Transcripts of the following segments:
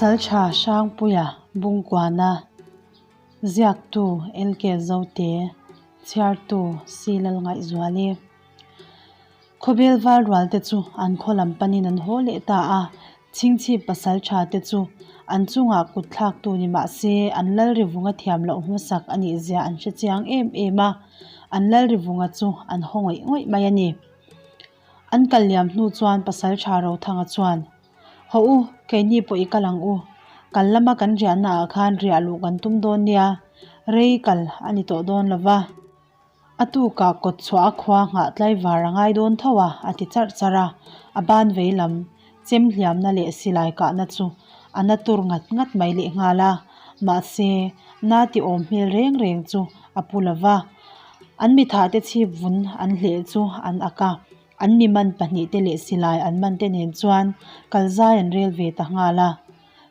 Pasalṭha Hrangpuia Bungkuana, Ziaktu LK Zote, Chhiartu Si Lalngaihzuali. Khawvel val rual te chu an khaw lam panin an haw leh ta a, Chhingchhip pasalṭha te chu an chungah kut thlak tu ni mah se an Lalrivunga thiam loh hmasak a nih zia an hre chiang em em a, an Lalrivunga chu an haw ngawih ngawih mai a ni. An kal liam hnu chuan pasalṭha Rothanga chuan, Haw u, keini pawh i kal ang u. Kal lama kan riahna ah khan riah luh kan tum dawn nia, rei kal a ni tawh dawn lo va. A tukah kawt chhuah a khua nghah tlaivar a ngai dawn tho a, a ti charh charh a. A ban vei lam, chem hliamna leh silai kahna chu a na tur ngat ngat mai lehnghal a. Mahse, na ti awm hmel reng reng chu a pu lo va. An mithahte chhip vun an hleh chu an ak a. An mi man pahnihte leh silai an man te nen chuan kal zai an rel ve ta nghal a.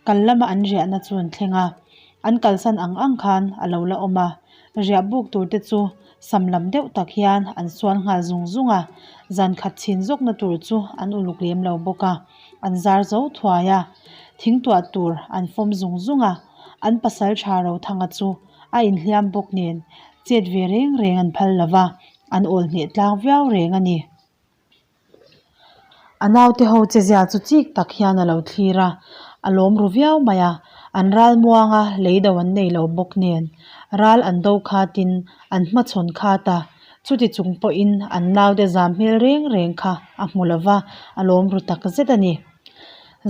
Kal lama an riahna chu an thleng a, an kalsan ang ang khan a lo la awm a. Riah buk tur te chu sam lam deuh tak hian an sual nghal zung zung a, zan khat chhin zawkna tur chu an uluk lem lo bawk a, an zar zo thuai a. Thing tuah tur an fawm zung zung a, an pasal tha Rothanga chu a inhliam bawk nen chet ve reng reng an phal lo va, an awl hneh tlang viau reng a ni. A naute ho che zia chu chik tak hian a lo thlir a, a lawm ru viau mai a, an ral muang a, lei do an nei lo bawk nen ral an do khatin an hmachhawn khat a, chuti chung pawhin an naute zam hmel reng reng kha a hmu lo va, a lawm ru tak zet a ni.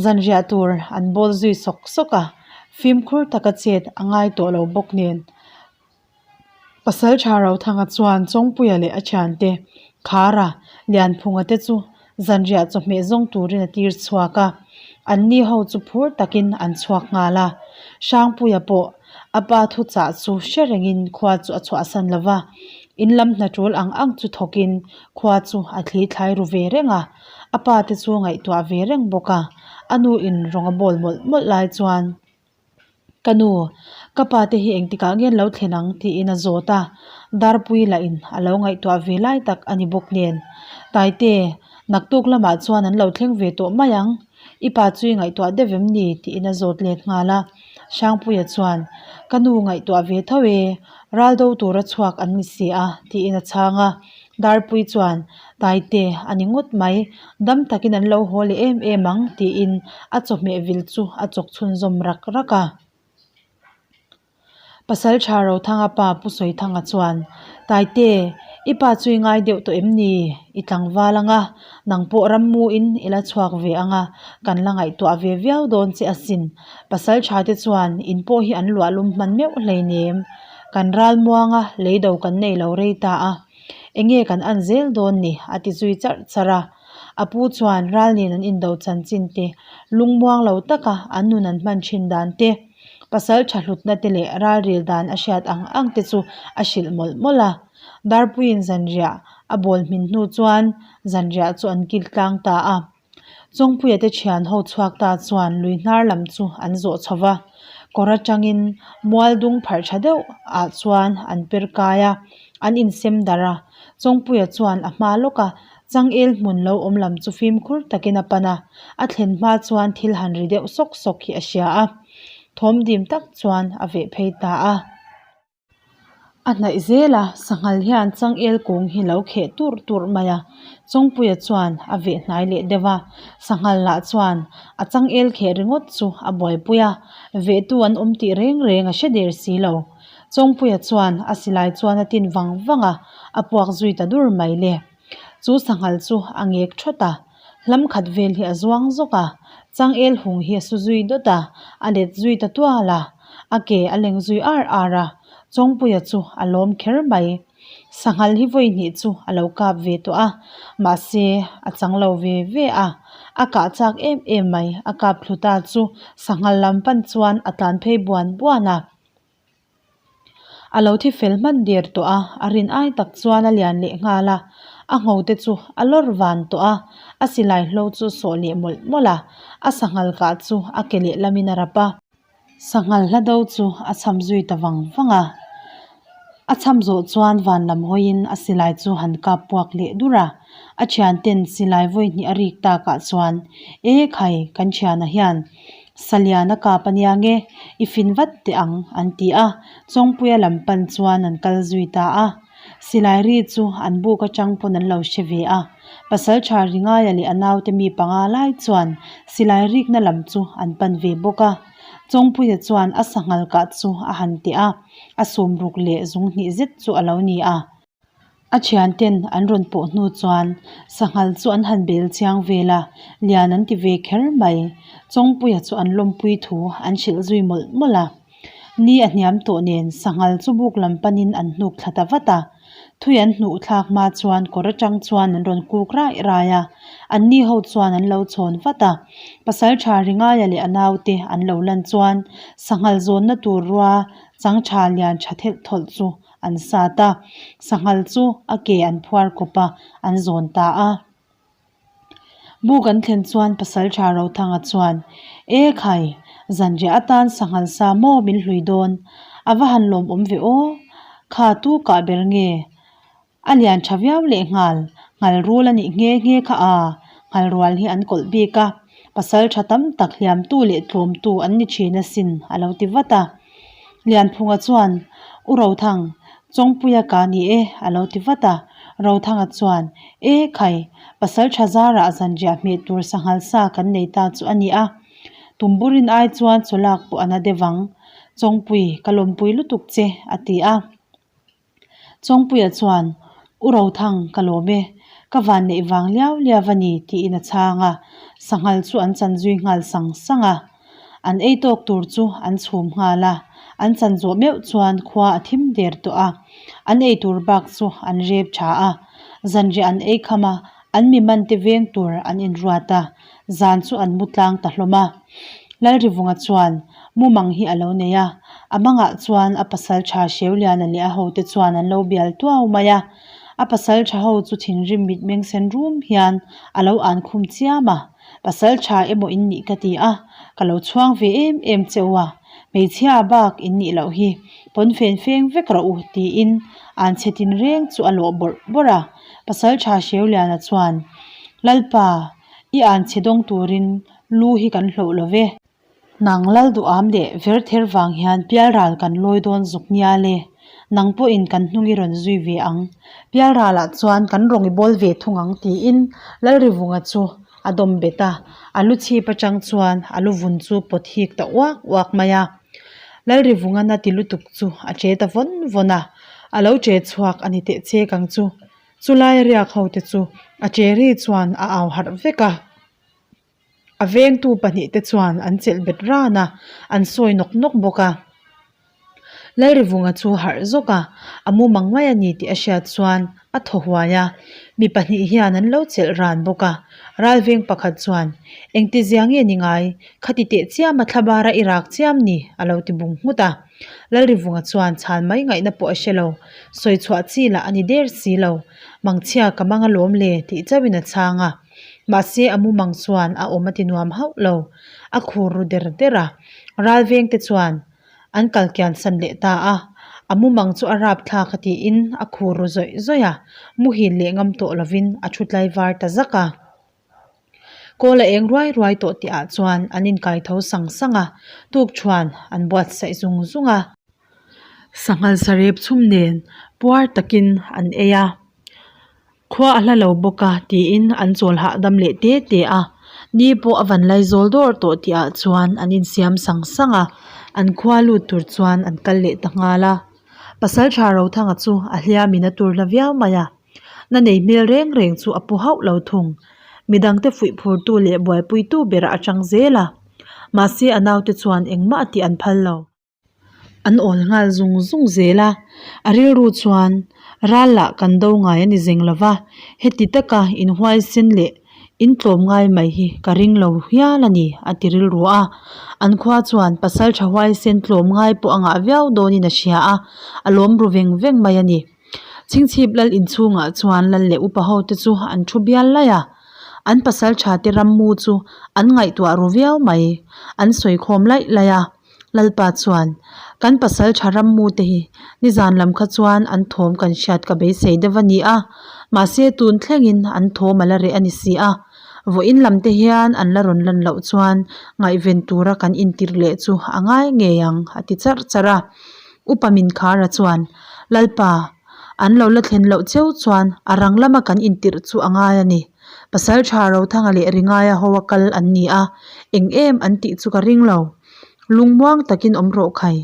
Zanriah tur an bawl zui sawk sawk a, fimkhur taka chet a ngai tawh lo bawk nen. Pasal tha Rothanga chuan Chawngpuia leh a thiante Khara, Lianphunga te chu zanriah chawhmeh zawng turin a tir chhuak a, anni ho chu phur takin an chhuak nghal a. Hrangpuia pawh a pa thuchah chu hre rengin khua chu a chhuahsan lo va, in lam hna tul ang ang chu thawkin khua chu a thli thlai ru ve reng a, a pa te chu ngaihtuah ve reng bawk a, a nu in rawng a bawl mawlh mawlh lai chuan. Ka nu, ka pa te hi engtikah nge an lo thlen ang tiin a zawt a, Darpui lah in a lo ngaihtuah ve lai tak a ni bawk nen. Taite, naktuk lamah chuan an lo thleng ve tawh mai ang, i pa chu i ngaihtuah deuh em ni? tiin a zawt let nghal a. Hrangpuia chuan, Ka nu ngaihtuah ve tho e, ral do tura chhuak an ni si a, tiin a chhang a. Darpui chuan, Taite, a ni ngawt mai, dam takin an lo haw leh em em ang, tiin a chawhmeh vil chu a chawk chhunzawm rak rak a. Pasal tha Rothanga pa Pu Sawithanga chuan, Taite, i pa chu i ngai deuh tawh em ni? I tlangval ang a, nang pawh rammuin i la chhuak ve ang a, kan la ngaihtuah ve viau dawn che asin. Pasal tha te chuan in pawh hi an luahlum hman meuh hleinem. Kan ral muanga lei do kan nei lo rei ta a, enge kan an zel dawn ni a ti zui charh charh a. A pu chuan ral nen an indo chanchin te, lungmuang lo taka an nun an hman thin dan te, pasal tha hlutna te leh ralril dan a hriat ang ang te chu a hrilh mawlh mawlh a. Darpuiin zanriah a bawl hmin hnu chuan zanriah chu an kil tlang ta a. Chawngpuia te thian ho chhuak ta chuan lui hnar lam chu an zawh chho va, kawr atangin mual dung pharh tha deuh ah chuan an per kai a, an insem darh a. Chawngpuia chuan a hma lawk a, changel hmun lo awm lam chu fimkhur takin a pan a, a thlen hma chuan thil han ri deuh sawk sawk hi a hria a, thawm dim tak chuan a veh phei ta a. A hnaih zel a, sanghal hian changel kung hi lo kheh turh turh mai a, Chawngpuia chuan a veh hnai leh deuh a, sanghal lah chuan a changel kheh ringawt chu a buaipui a, vehtu an awm tih reng reng a hre der si lo. Chawngpuia chuan a silai chuan a tin vang vang a, a puak zui ta dur mai le. Chu sanghal chu a ngek thawt a, hlam khat vel hi a zuang zawk a, changel hung hi a su zui dawt a, a let zui ta tual a, a ke a leng zui ar ar a, Chawngpuia chu a lawm kher mai. Sanghal hi vawi hnih chu a lo kap ve tawh a, mahse a chang lo ve ve a, a kah chak em em mai, a kap thlu ta chu sanghal lam pan chuan a tlan phei buan buan a. A lo thi fel hman der tawh a, a rin ai tak chuan a lian leh nghal a, a ngho te chu a lawr van tawh a, a silai hlo chu sawh leh mawlh mawlh a, a sanghal kah chu a ke lehlamin a rap a. Sanghal hla do chu a cham zui ta vang vang a, a cham zawh chuan van lam hawiin a silai chu han kap puak leh dur a, a thianten silai vawi hnih a rik takah chuan, E khai, kan thiana hian. Salian a kap ania nge, i fin vat teh ang, an ti a. Chawngpuia lam pan chuan an kal zui ta a. Silai ri chu an buk atang pawn an lo hre ve a. Pasaltha Ringaia leh a naute mi panga lai chuan silai rikna lam chu an pan ve bawk a. Chawngpuia chuan a sanghal kah chu a han teh a, a sawmruk leh zunghnih zet chu a lo ni a. A thianten an rawn pawh hnu chuan sanghal chu an han bel chiang vel a, lian an ti ve kher mai. Chawngpuia chu an lawmpui thu an hrilh zui mawlh mawlh a. Ni a hniam tawh nen sanghal chu buk lam panin an hnuk thla ta vat a. Thui an hnuh thlak hma chuan kawr atang chuan an rawn kuk rai rai a, anni ho chuan an lo chhawn vat a. Pasaltha Ringaia leh a naute an lo lan chuan sanghal zawnna tur rua changtha lian tha thelh thawlh chu an sat a, sanghal chu a ke an phuar kawp a, an zawn ta a. Buk an thlen chuan Pasaltha Rothanga chuan, E khai, zanriah atan sanghal sa maw min hlui dawn? A va han lawmawm ve aw! Kha tu kah ber nge? A lian tha viau leh nghal, nghal rul a nih nghe nghe kha a, nghal rual hi an kawlh bik a, Pasaltha tam tak hliamtu leh tlawmtu an ni thin asin, a lo ti vat a. Lianphunga chuan, U Rothang, Chawngpuia ka ni e, a lo ti vat a. Rothanga chuan, E khai, pasal tha zarah zanriah hmeh tur sanghal sa kan nei ta chu a ni a. Tumburin ai chuan chawlak pawh a na deuh ang. Chawngpui, ka lawmpui lutuk che, a ti a. Chawngpuia chuan, U Rothang, ka lawm e. Ka van neih vang liau liau a ni, tiin a chhang a. Sanghal chu an chan zui nghal sang sang a. An ei tawk tur chu an chhum nghal a. An chan zawh meuh chuan khua a thim der tawh a. An ei tur bak chu an rep tha a. Zanriah an ei kham a, an mi man te veng tur an inruat a. Zan chu an mu tlang ta hlawm a. Lalrivunga chuan mumang hi a lo nei a, a mangah chuan a pasal tha Hreuliana leh a hote chuan an lo bial tuau mai a. A pasal tha ho chu thinrim mitmeng sen rum hian a lo an khum chiam a, Pasal tha emaw in nih ka ti a, ka lo chhuang ve em em che u a, hmeichhia bak in nih loh hi pawnfen feng vek rawh u tiin an chhe tin reng chu a lawh bawrh bawrh a. Pasal tha Hreuliana chuan, Lalpa, I an chhe dawng turin lu hi kan hloh lo ve. Nang lal duham leh ver ther vang hian pialral kan lawi dawn zuk nia le. Nang pawhin kan hnung i rawn zui ve ang. Pialralah chuan kan rawng i bawl ve thung ang tiin Lalrivunga chu a dawm bet a. A lu chhip atang chuan a lu vun chu pawt hik ta uak uak mai a. Lalrivunga na ti lutuk chu a che ta vawn vawn a. A lo che chhuak a ni teh chek ang chu. Chulai riak ho te chu a cherry chuan a au harh vek a, a vengtu pahnihte chuan an chelh bet ran a, an sawi nawk nawk bawk a. Lalrivunga chu harh zawk a, a mumang mai a ni tih a hriat chuan a thaw huai a, mi pahnih hian an lo chelh ran bawk a. Ralveng pakhat chuan, Engtizia nge ni ngai, khati teh chiam a thlabara i rak chiam ni? a lo ti bung nghut a. Lalrivunga chuan chhan mai ngaihna pawh a hre lo, sawi chhuah chi lah a ni der si lo. Mangchhia ka mang alawm le tih chauhin a chhang a. Mahse a mumang chuan a awm a ti nuam hauh lo. A khur ru der der a. Ralvengte chuan an kal kian san leh ta a. A mumang chu a rap thlak a tiin a khur ru zawih zawih a. Muhil leh ngam tawh lovin a thu tlaivar ta zak a. Kawl a eng ruai ruai tawh tih ah chuan an inkai tho sang sang a, tuk thuan an buatsaih zung zung a. Sanghal sarep chhum nen puar takin an ei a, khua a hla lo bawk a tiin an chawl hahdam leh te te a, ni pawh a van lai zawl dawr tawh tih ah chuan an insiam sang sang a, an khua lut tur chuan an kal leh ta nghal a. Pasaltha Rothanga chu a hliamin a tur hla viau mai a. Na nei hmel reng reng chu a pu hauh lo thung. Midangte fuih phurtu leh buaipuitu berah a chang zel a. Mahse a naute chuan engmah a tih an phal lo. An awl nghal zung zung zel a. A rilru chuan ral lah kan do ngai a ni zeng lo va, heti taka inhuaisen leh intlawm ngai mai hi ka ring lo hial a ni a ti rilru a. An khua chuan pasal tha huaisen tlawm ngai pawh a ngah viau dawnin a hria a, a lawm ru veng veng mai a ni. Chhingchhip lal inchhungah chuan lal leh upa ho te chu an thu bial laih a, an pasal tha te rammu chu an ngaihtuah ru viau mai, an sawi khawm laih laih a. Lalpa chuan, Kan pasal tha rammu te hi nizan lam kha chuan an thawm kan hriat ka beisei deuh a ni a, mahse tun thlengin an thawm a la reh a ni si a. Vawiin lam te hian an la rawn lan loh chuan ngaihven tura kan intirh leh chu a ngai ngei ang a ti charh charh a. Upa Minkhara chuan, Lalpa, an lo la thlen loh cheu chuan a rang lama kan intirh chu a ngai a ni. Pasaltha Rothanga leh Ringaia hoa kal an ni a, eng em an tih chu ka ring lo. Lungmuang takin awm rawh khai.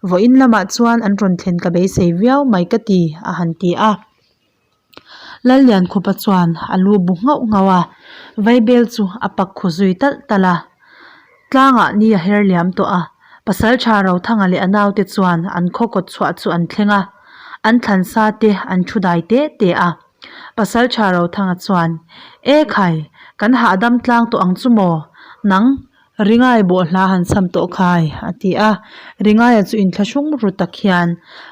Vawiin lamah chuan an rawn thlen ka beisei viau mai ka ti, a han ti a. Lalliankhupa chuan a lu bu nghauh nghauh a, Vaibel chu a pak khu zui talh talh a. Tlangah ni a her liam tawh a, Pasaltha Rothanga leh a naute chuan an khaw kawt chhuah chu an thleng a, an thlansa te an thu dai te te a. Pasaltha Rothanga chuan, E khai, kan hahdam tlang tawh ang chu maw? Nang, Ringai bawhhla han cham tawh khai, a ti a. Ringaia chu inthlahrung ru tak hian,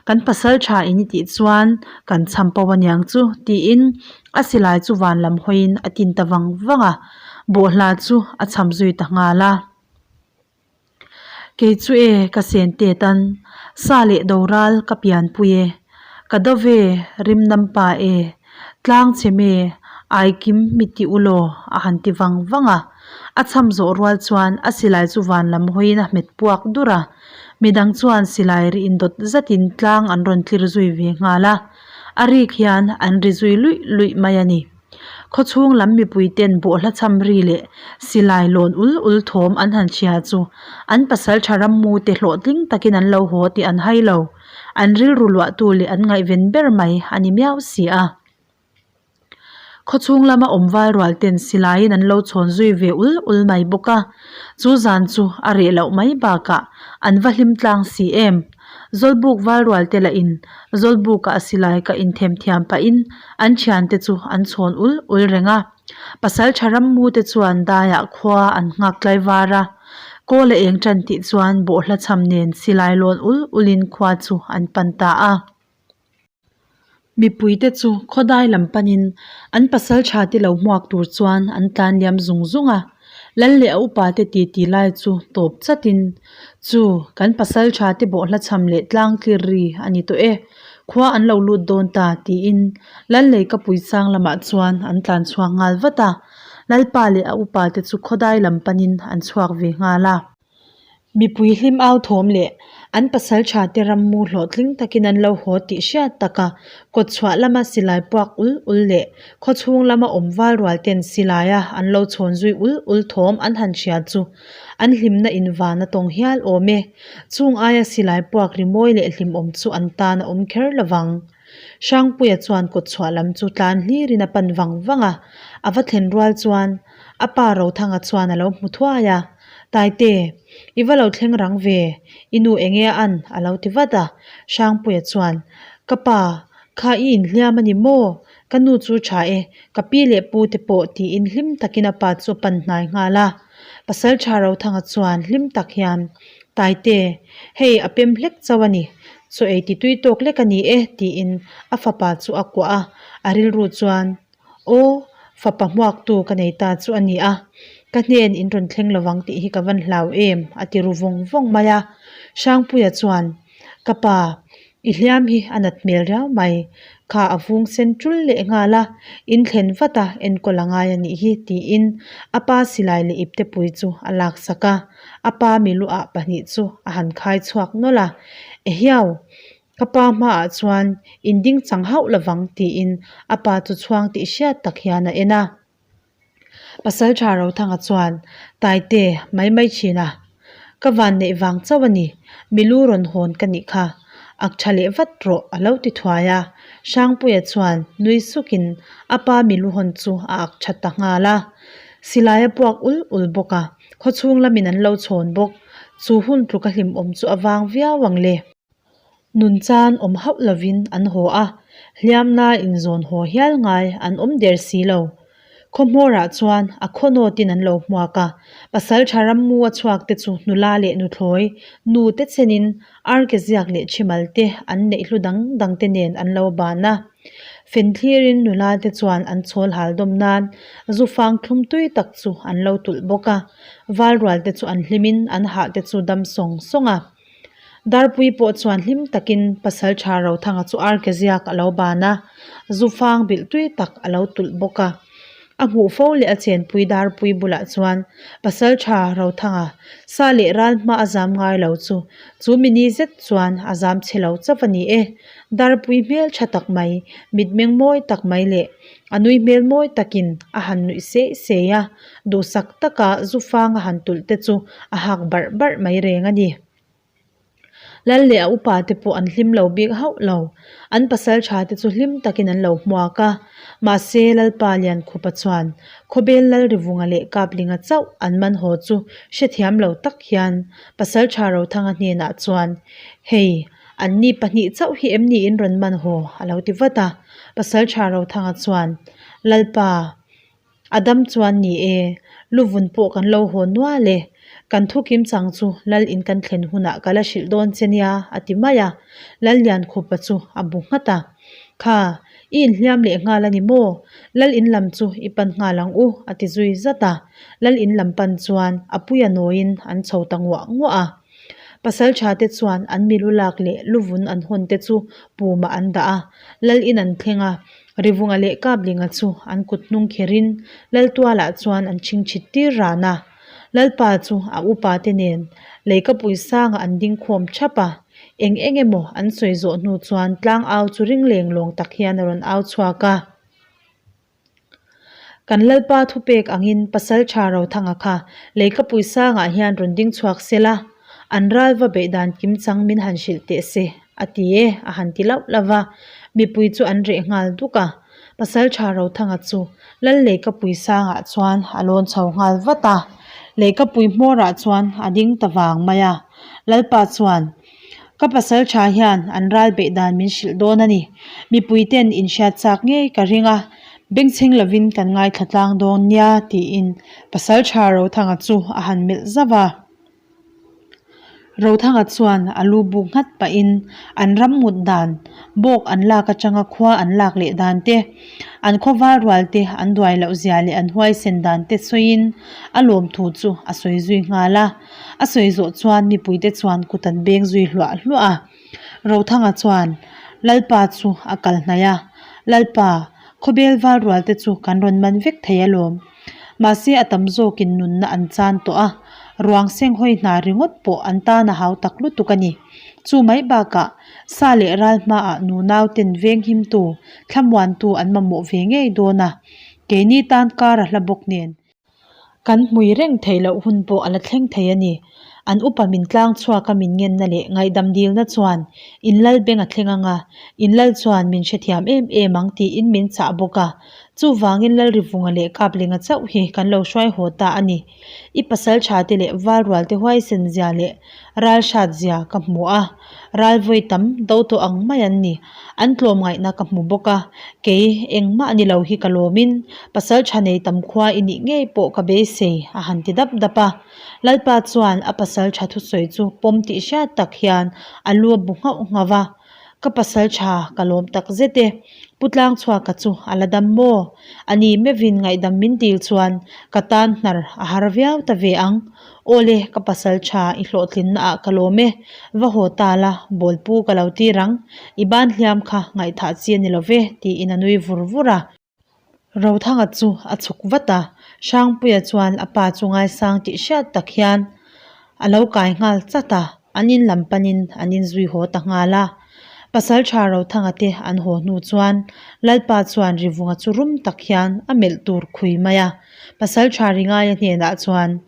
Kan pasal tha in i tih chuan kan cham pawh aniang chu, tiin a silai chu van lam hawiin a tin ta vang vang a. Bawhhla chu a cham zui ta nghal a. Kei chu e, ka sen tet an, sa leh doral ka pianpui e, ka dove rimnam pa e, Tlang chhe me, ai kim mi ti u law, a han ti vang vang a. A chham zawh rual chuan a silai chu van lam hawiin a hmet puak dur a. Midang chuan silai ri indawt zatin tlang an rawn tlir zui ve nghal a. A rik hian an ri zui luih luih mai a ni. Khawchhung lam mipui ten bawhhla chham ri leh silai lawn ul ul thawm an han hria chu an pasal tha rammu te hlawhtling takin an lo haw tih an hai lo. An rilru luahtu leh an ngaihven ber mai a ni miau si a. Khawchhung lama awm val rual ten silaiin an lo chhawn zui ve ul ul mai bawk a. Chu zan chu a reh loh mai bakah an va hlim tlang si em. Zawlbuk val rual te lah in Zawlbukah silai ka inthem thiam pahin an thiante chu an chhawn ul ul reng a. Pasal tha rammu te chuan daiah khua an nghak tlai var a. Kawl a eng tan tih chuan bawhhla chham nen silai lawn ul ulin khua chu an pan ta a. Mipuite chu khawdai lam panin an pasal tha te lo hmuak tur chuan an tlan liam zung zung a. Lal leh a upa te titi lai chu tawp chatin, Chu, kan pasal tha te bawhhla chham leh tlang tlir ri a ni tawh e. Khua an lo lut dawn ta, tiin Lal lei ka pui sang lamah chuan an tlan chhuak nghal vat a. Lalpa leh a upa te chu khawdai lam panin an chhuak ve nghal a. Mipui hlim au thawm leh an pasal tha te rammu hlawhtling takin an lo haw tih hriat taka kawtchhuah lama silai puak ul ul leh khawchhung lama awm val rual ten silaia an lo chhawn zui ul ul thawm an han hria chu an hlimna invan a tawng hial awm e. Chung aia silai puak rimawi leh hlimawm chu an tan a awm kher lovang. Hrangpuia chuan kawtchhuah lam chu tlan hlirin a pan vang vang a, a va thlen rual chuan a pa Rothanga chuan a lo hmu thuai a, Taite, i va lo thleng rang ve, i nu enge a an? a lo ti vat a. Hrangpuia chuan, Ka pa, kha i inhliam a ni maw? Ka nu chu tha e, ka pi leh pu te pawh tiin hlim takin a pa chu a pan hnai nghal a. Pasaltha Rothanga chuan hlim tak hian, Taite, hei a pem hlek chauh a ni, chaw ei ti tui tawk lek a ni e tiin a fapa chu a kuah a, a rilru chuan, Aw, fapa hmuaktu ka nei ta chu a ni a, ka hnen in rawn thleng lovang tih hi ka van hlau em a ti ru vawng vawng mai a. Hrangpuia chuan, Ka pa, I hliam hi a nat hmel riau mai. Kha a vung sen tul leh nghal a, in thlen vat a enkawl a ngai a nih hi tiin a pa silai leh iptepui chu a laksak a. A pa miluah pahnih chu a han khai chhuak nawlh a, Ehiau, ka pa hmaah chuan in ding chang hauh lovang tiin a pa chu chhuang tih hriat tak hian a en a. Pasalṭha Rothanga chuan, Taite, mai mai ṭhin a. Ka van neih vang chauh a ni, milu rawn hawn ka nih kha. Ak ṭha leh vat rawh, a lo ti thuai a. Hrangpuia chuan nui sukin a pa milu hawn chu a ak ṭha ta nghal a. Silai a puak ul ul bawk a, khawchhung lamin an lo chhawn bawk. Chu hun tluka hlimawm chu a vang viau ang le. Nun chan awm hauh lovin an haw a, hliamna inzawn haw hial ngai an awm der si lo. Khawhmawrah chuan a khaw nawtin an lo hmuak a, pasaltha rammu a chhuak te chu nula leh nuthlawi, nu te chenin arke ziak leh thimal te an neih hlu dang dang te nen an lo ban a. Fen thlirin nula te chuan an chhawl hal dawm nan zufang thlum tui tak chu an lo tulh bawk a, valrual te chu an hlimin an hah te chu dam sawng sawng a. Darpui pawh chuan hlim takin Pasaltha Rothanga chu arke ziak a lo ban a, zufang bilh tui tak a lo tulh bawk a. A hmuh fo leh a chenpui Darpui bulah chuan Pasalṭha Rothanga sa leh ral hma a zam ngai lo chu chu mini zet chuan a zam chhe lo chauh a ni e. Darpui hmel ṭha tak mai, mitmeng mawi tak mai leh a nui hmel mawi takin a han nuih seih seih a, duhsak taka zu fang a han tulh te chu a hak barh barh mai reng a ni. Lal leh a upa te pawh an hlim lo bik hauh lo. An pasal tha te chu hlim takin an lo hmuak a. Mahse, Lalpa Liankhupa chuan Khawbel Lalrivunga leh Kaplinga chauh an man haw chu hrethiam lo tak hian Pasal tha Rothanga hnenah chuan, Hei, an ni pahnih chauh hi em ni in rawn man haw? a lo ti vat a. Pasal tha Rothanga chuan, Lalpa, A dam chuan ni e, luvun pawh kan lo haw nual e. Kan thu kim chang chu Lal in kan thlen hunah ka la hrilh dawn che nia, a ti mai a. Lal Liankhupa chu a bu nghat a. Kha, i inhliam leh nghal a ni maw? Lal in lam chu i pan nghal ang u, a ti zui zat a. Lal in lam pan chuan a puia nawiin an chho ta nguah nguah a. Pasalṭha te chuan an milu lak leh luvun an hawn te chu pumah an dah a, Lal in an thleng a. Rivunga leh Kaplinga chu an kut hnung kherin Laltualah chuan an chhingchhit tir ran a. Lalpa chu a upa te nen leikapui sangah an ding khawm thap a. Eng eng emaw an sawi zawh hnu chuan tlang au chu ring leng lawng tak hian a rawn au chhuak a. Kan Lalpa thupek angin Pasalṭha Rothanga kha leikapui sangah hian rawn ding chhuak se la, an ral va beih dan kimchang min han hrilh teh se, a ti e, a han ti lauh lauh va. Mipui chu an reh nghal duk a. Pasalṭha Rothanga chu Lal leikapui sangah chuan a lawn chho nghal vat a, leikapui hmawrah chuan a ding ta vang mai a. Lalpa chuan. Ka pasal tha hian an ral beih dan min hrilh dawn a ni. Mipui ten inhriat chak ngei ka ring a, bengchheng lovin kan ngaithla tlang dawn nia tiin pasal tha Rothanga chu a han melh zauh a. Rothanga chuan a lu buk nghat pahin an ram ngut dan, bawk an lak atanga khua an lak leh dan te, an khawvar rual te an duai loh zia leh an huaisen dan te sawiin a lawmthu chu a sawi zui nghal a. A sawi zawh chuan mipuite chuan kut an beng zui hluah hluah a. Rothanga chuan Lalpa chu a kal hnaih a, Lalpa, khawbel val rual te chu kan rawn man vek thei alawm. Mahse a tam zawkin nunna an chan tawh a, ruang seng hawi hna ringawt pawh an tan a hau tak lutuk a ni. Chu mai bakah sa leh ral hmaah nunau ten veng himtu, thlamuantu an mamawh ve ngei dawn a, keini tan kar a hla bawk nen. Kan hmui reng theih loh hun pawh a la thleng thei a ni. An upa min tlang chhuak a min ngenna leh ngaihdam dilna chuan in lal beng a thleng ang a, in lal chuan min hrethiam em em ang tiin min chah bawk a. Chuvangin Lalrivunga leh Kaplinga chauh hi kan lo hruai haw ta a ni. I pasal tha te leh valrual te huaisen zia leh ral hrat zia ka hmu a, ral vawi tam do tawh ang mai an ni. An tlawmngaihna ka hmu bawk a, kei engmah ni lo hi ka lawmin pasal tha nei tam khua i nih ngei pawh ka beisei a han ti dap dap a. Lalpa chuan a pasal tha thusawi chu pawm tih hriat tak hian a lu a bu nghauh nghauh a. Ka pasal tha ka lawm tak zet e. Pu Tlangchhuaka chu a la dam maw? A ni meuhin ngaihdam min dil chuan ka tan hnar a har viau ta ve ang. Awle, ka pasal tha i hlawhtlinna ah ka lawm e. Va haw ta la, bawlpu ka lo tir ang. I ban hliam kha ngaihthah chi a ni lo ve, tiin a nui vur vur a. Rothanga chu a chhuk vat a, Hrangpuia chuan a pa chu ngaisang tih hriat tak hian a lo kai nghal chat a, an in lam panin an inzui haw ta nghal a. Pasaltha Rothanga te an haw hnu chuan Lalpa chuan Rivunga chu rum tak hian a melh tur khui mai a, Pasaltha Ringaia hnenah chuan,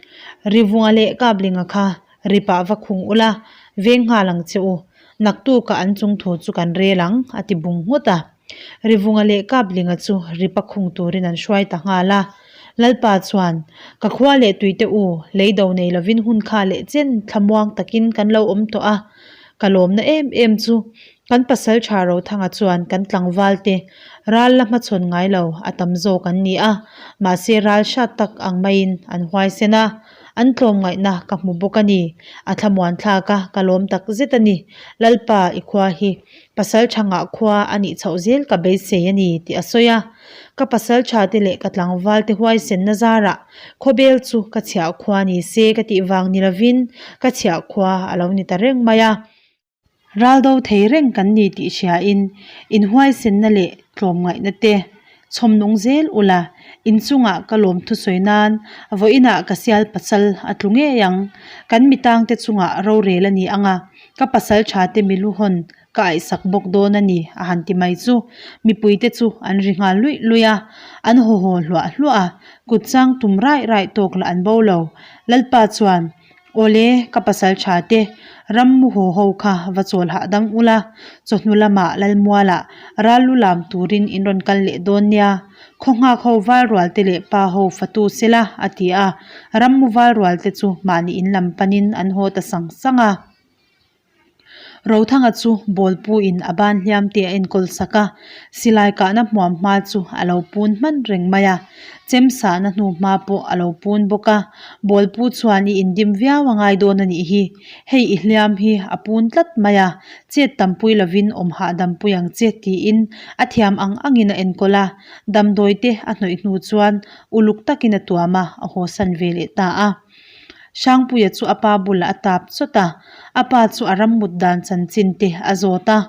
Rivunga leh Kaplinga kha ripah va khung ula, veng nghal ang che u, naktukah an chungthu chu kan rel ang, a ti bung nghut a. Rivunga leh Kaplinga chu ripa khung turin an hruai ta nghal a. Lalpa chuan, Ka khua leh tuite u, lei do nei lovin hun kha leh chen thlamuang takin kan lo awm tawh a. Ka lawmna em em chu, kan pasal tha Rothanga chuan kan tlangval te ral la hmachhawn ngai lo a tam zawk an ni a, mahse ral hrat tak ang maiin an huaisen a. An tlawmngaihna ka hmu bawk a ni. A thlamuan thlak a, ka lawm tak zet a ni. Lalpa, i khua hi Pasal tha ngah khua a nih chhoh zel ka beisei a ni tih a sawi a. Ka pasal tha te leh ka tlangval te huaisenna zarah khawbel chu ka chhiah khua ni se ka tih vang ni lovin ka chhiah khua a lo ni ta reng mai a. Ral do thei reng kan ni tih hriain inhuaisenna leh tlawmngaihna te. Chhawm nung zel ula, inchungah ka lawm thusawi nan vawiinah ka sial pasal a tlu ngei ang. Kan mitangte chungah rorel a ni ang a, ka pasal tha te milu hawn ka aihsak bawk dawn a ni a han ti mai chu mipuite chu an ri nghal luih luih a, an haw haw hluah hluah a, kut chang tum raih raih tawk lah an bo lo. Lalpa chuan, Awle, ka pasal tha te, ram mu haw ho kha va chawl hahdam ula, chawhnu lamah Lalmualah ral lu lam turin in rawn kal leh dawn nia, khaw nghak ho val rual te leh pa ho fatu sela a ti a, ram mu val rual te chu mahni in lam panin an haw ta sang sang a. Rothanga chu bawlpuiin a ban hliam te a enkawl sak a, silai kahna hmuam hma chu a lo pun hman reng mai a, chem sahna hnu hma pawh a lo pun bawk a, bawlpu chuan i indim viau a ngai dawn a nih hi, hei i hliam hi a pun tlat mai a, chet tampui lovin awm hahdam pui ang che tiin a thiam ang angin a enkawl a, damdawi te a hnawih hnu chuan uluk takin a tuam a, a hawsan ve leh ta a. Hrangpuia chu a pa bulah a tap chawt a, a pa chu a ram mut dan chanchin te a zawt a,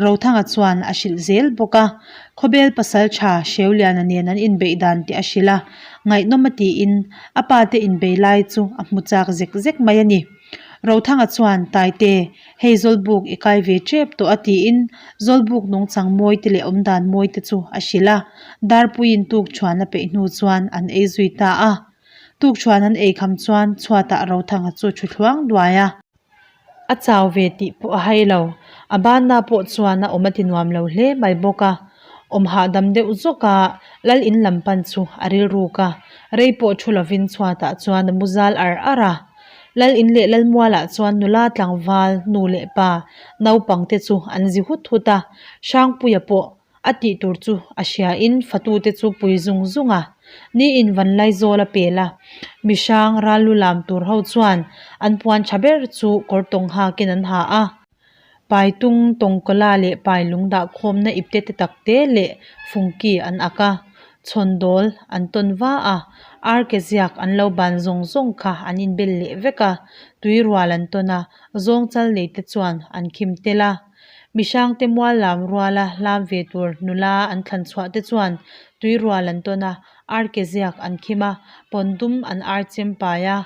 Rothanga chuan a hrilh zel bawk a. Khawbel pasal tha Hreuliana nen an inbeih dan te a hrilh a, ngaihnawm a tiin a pa te inbei lai chu a hmu chak zek zek mai a ni. Rothanga chuan, Taite, hei Zawlbuk i kai ve tep tawh a tiin Zawlbuk nungchang mawi te leh awmdan mawi te chu a hrilh a, Darpuiin tukṭhuan a peih hnu chuan an ei zui ta a. Tukṭhuan an ei kham chuan chhuatah Rothanga chu thu thluang duai a. A chau ve tih pawh a hai lo. A banna pawh chuan a awm a ti nuam lo hle mai bawk a. Awm hahdam deuh zawk a, Lal in lam pan chu a rilruk a. Rei pawh thu lovin chhuatah chuan a mu zal ar ar a. Lal in leh Lal mualah chuan nula tlangval, nu leh pa, naupang te chu an zi hut hut a. Hrangpuia pawh A tih tur chu a hria in fatute chu pui zung zung a, ni in van laizawl a pel a, mihrang ral lu lam tur ho chuan an puan tha ber chu kawr tawng hakin an ha a, Paitung tawngkawla leh pailung dah khawmna ipte te tak te leh fungki an ak a, chhawn dawl an tawn va a, ar ke ziak an lo ban zawng zawng kha an inbel leh vek a, tui rual an tawn a, zawng chal nei te chuan an khim tel a. Mihrangte mual lam ruala hlam ve tur nula an thlan chhuah te chuan tui rual an tawn a, ar ke ziak an khim a, pawn dum an ar chem pai a.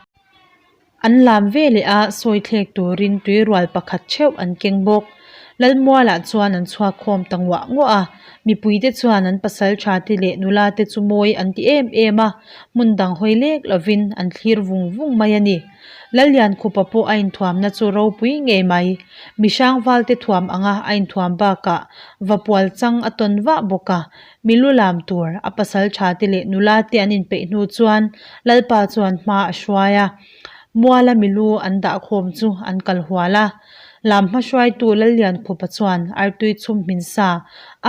An lam ve leh a, sawi thlek turin tui rual pakhat theuh an keng bawk. Lalmualah chuan an chhuak khawm ta nguah nguah a, mipuite chuan an pasal tha te leh nula te chu mawi an ti em em a, hmun dang hawi lek lovin an thlir vung vung mai a ni. Lalliankhupa pawh a inthuamna chu ropui ngei mai. Mihrang valte thuam anga a inthuam bakah vapual chang a tawn vah bawk a, mi lu lam tur a pasal tha te leh nula te an inpeih hnu chuan Lalpa chuan hma a hruai a, muala mi lu an dah khawm chu an kal hual a. Lam hma hruaitu Lalliankhupa chuan artui chhum hmin sa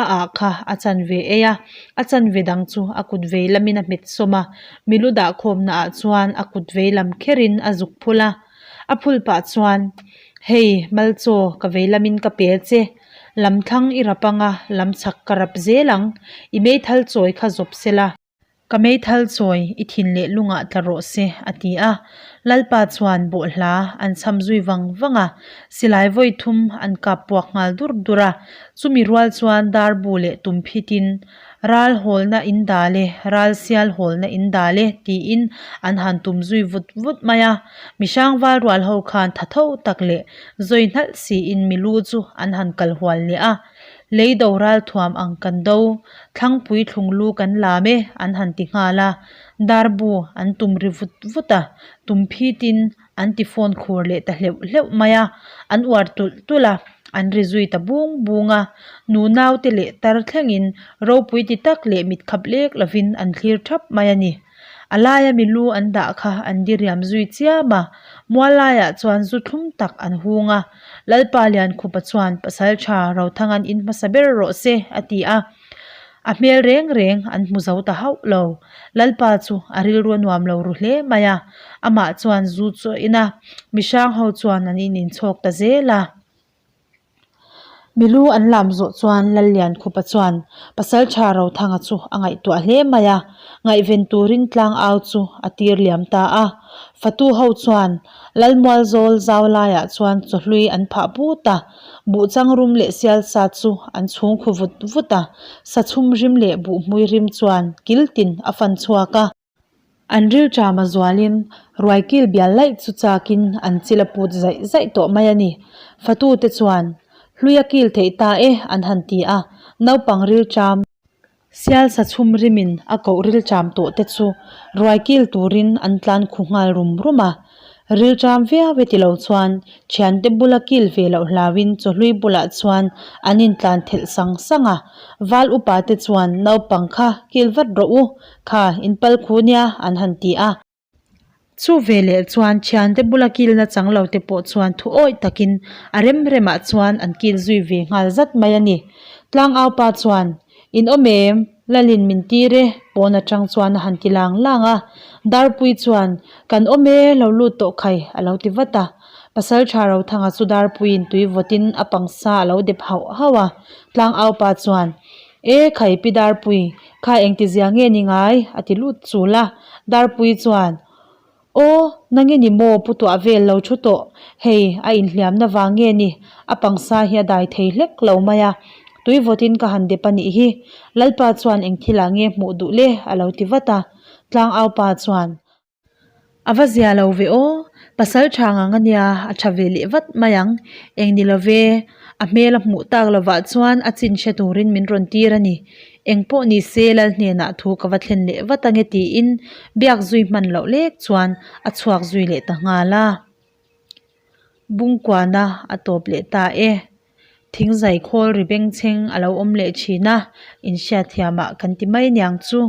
a ah kha a chanve ei a, a chanve dang chu a kut vei lamin a hmet sawm a, mi lu dah khawmna ah chuan a kut vei lam kherin a zuk phul a. A phul pah chuan, Hei, Malchaw, ka vei lamin ka pel che. Lam thlang i rap anga, lam chhak ka rap zel ang. I meithal chawi kha zawp sela. Ka meithal chawi i thin leh lungah tla rawh se, a ti a. Lalpa chuan bawhhla an chham zui vang vang a, silai vawi thum an kap puak nghal dur dur a. Chumi rual chuan darbu leh tumphitin Ral hawlna in dal e, ral sial hawlna in dal e, tiin an han tum zui vut vut mai a. Mihrang val rual ho khan tha tho tak leh zawi hnalh siin milu chu an han kal hual leh a. Lei do ral thuam ang kan do, thlangpui thlung lu kan lam e, an han ti nghal a. Darbu an tum ri vut vut a, tum phitin an ti phone khur leh ta hleuh hleuh mai a, an uar tulh tulh a, an ri zui ta bung bung a. Nu naute leh tar thlengin ropui ti tak leh mit khap lek lovin an thlir thap mai a ni. A laia mi lu an dah kha an diriam zui chiam a, mual laiah chuan zu thlum tak an hung a. Lalpa Liankhupa chuan Pasal tha Rothanga'n in hmasa ber rawh se a ti a. A hmel reng reng an hmu zo ta hauh lo. Lalpa chu a rilru a nuam lo ru hle mai a, amah chuan zu chu a in a, mihrang ho chuan an in inchhawk ta zel a. Milu an lam zawh chuan Lalliankhupa chuan Pasalṭha Rothanga chu a ngaihtuah hle mai a, ngaihven turin tlang au chu a tir liam ta a. Fatu ho chuan Lalmualzawl zau laiah chuan chawhlui an phah but a, buhchang rum leh sialsa chu an chhung khu vut vut a, sachhum rim leh buhhmui rim chuan kil tin a fan chhuak a. An rilṭama zualin ruaikil bial laih chu chakin an chil a put zaih zaih tawh mai a ni. Fatute chuan, Hlui a kil theih ta e an han ti a, naupang rilṭam. Sialsa chhum rimin a koh rilṭam tawh te chu ruaikil turin an tlan khu nghal rum rum a. Rilṭam viau e tilo chuan thiante bula kil ve loh hlauin chawhlui bulah chuan an intlan thelh sang sang a. Val upa te chuan naupang kha kil vat rawh u, kha in pal khu nia an han ti a. Chu veleh chuan thiante bula kilna chang lo te pawh chuan thu awih takin a rem remah chuan an kil zui ve nghal zat mai a ni. Tlangaupa chuan, In awm em? Lalin min tir e, pawn atang chuan a han ti lang lang a. Darpui chuan, Kan awm e, lo lut tawh khai, a lo ti vat a. Pasal tha Rothanga chu Darpuiin tui vawtin a pangsa a lo dep hauh hauh a. Tlangaupa chuan, E khai pi Darpui, kha engtizia nge ni ngai? a ti lut chul a. Darpui chuan, Aw, nang i ni maw pu tuah vel lo thu tawh, hei a inhliamna vang nge ni, a pangsa hi a dai thei hlek lo mai a, tui vawtin ka han dep a nih hi, Lalpa chuan eng thilah nge hmuh duh le a lo ti vat a, Tlangaupa chuan, A va zia lo ve aw, pasal tha ngang a nia, a tha ve leh vat mai ang, eng ni lo ve, a hmel a hmuh tak lovah chuan a chin hre turin min rawn tir a ni. Eng pawh ni se Lal hnenah thu ka va thlen leh vat ange tiin biak zui hman loh lek chuan a chhuak zui leh ta nghal a. Bungkuana a tawp leh ta e. Thingzai khawl ri bengchheng a lo awm leh thin a, inhriatthiamah kan ti mai niang chu.